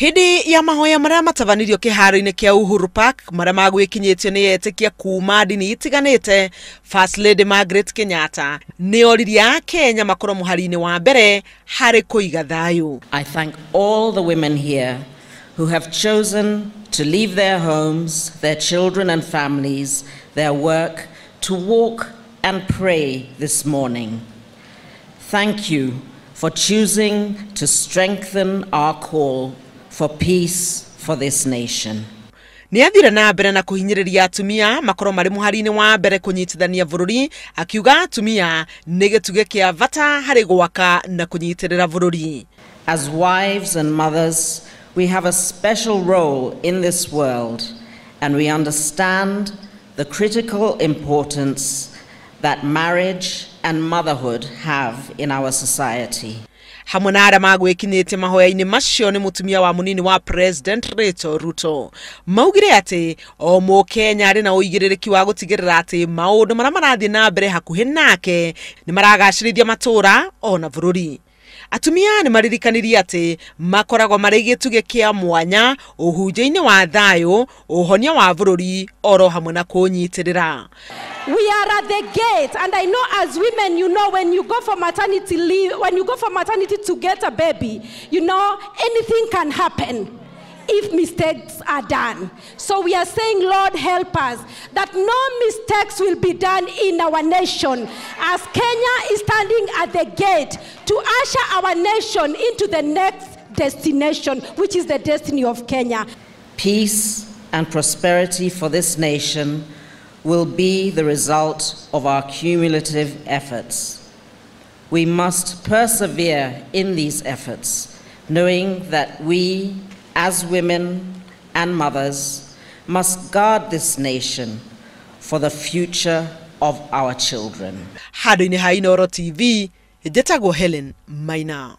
Hĩndĩ ya mahoya marĩa matabanirio kĩharo-inĩ kĩa Uhuru Park marĩa magwĩkinyĩtio nĩ etĩkia kuma ndini itiganĩte, First Lady Margaret Kenyatta nĩ oririe Akenya makorwo mũhari-inĩ wa mbere harĩ kũiga thayũ. I thank all the women here who have chosen to leave their homes, their children and families, their work, to walk and pray this morning. Thank you for choosing to strengthen our call for peace for this nation. Nĩ athire na mbere na kũhinyĩrĩria atumia makorwo marĩ mũhari-inĩ wa mbere kũnyitithania bũrũri, akiuga atumia nĩ gĩtugĩ kĩa bata harĩ gwaka na kũnyitĩrĩra bũrũri. As wives and mothers, we have a special role in this world, and we understand the critical importance that marriage and motherhood have in our society. Hamwe na arĩa magwĩkinyĩtie mahoya-inĩ macio nĩ mũtumia wa mũnini wa President Rachel Ruto. Maugire atĩ o mũkenya arĩ na ũigĩrĩrĩki wa gũtigĩrĩra atĩ maũndũ marĩa marathiĩ na mbere hakuhĩ nake nĩ maragacĩrithia matũũra ona bũrũri. Atumia nĩ maririkanirie atĩ makoragwo marĩ gĩtugĩ kĩa mwanya ũhunjia-inĩ wa thayũ, ũhonia wa bũrũri oro hamwe na kũnyitĩrĩra. We are at the gate, and I know as women, you know, when you go for maternity leave, when you go for maternity to get a baby, you know, anything can happen if mistakes are done. So we are saying, Lord, help us that no mistakes will be done in our nation as Kenya is standing at the gate to usher our nation into the next destination, which is the destiny of Kenya. Peace and prosperity for this nation will be the result of our cumulative efforts. We must persevere in these efforts, knowing that we, as women and mothers, must guard this nation for the future of our children. Handũ-inĩ ha Inooro TV, njĩtagwo Helen Maina.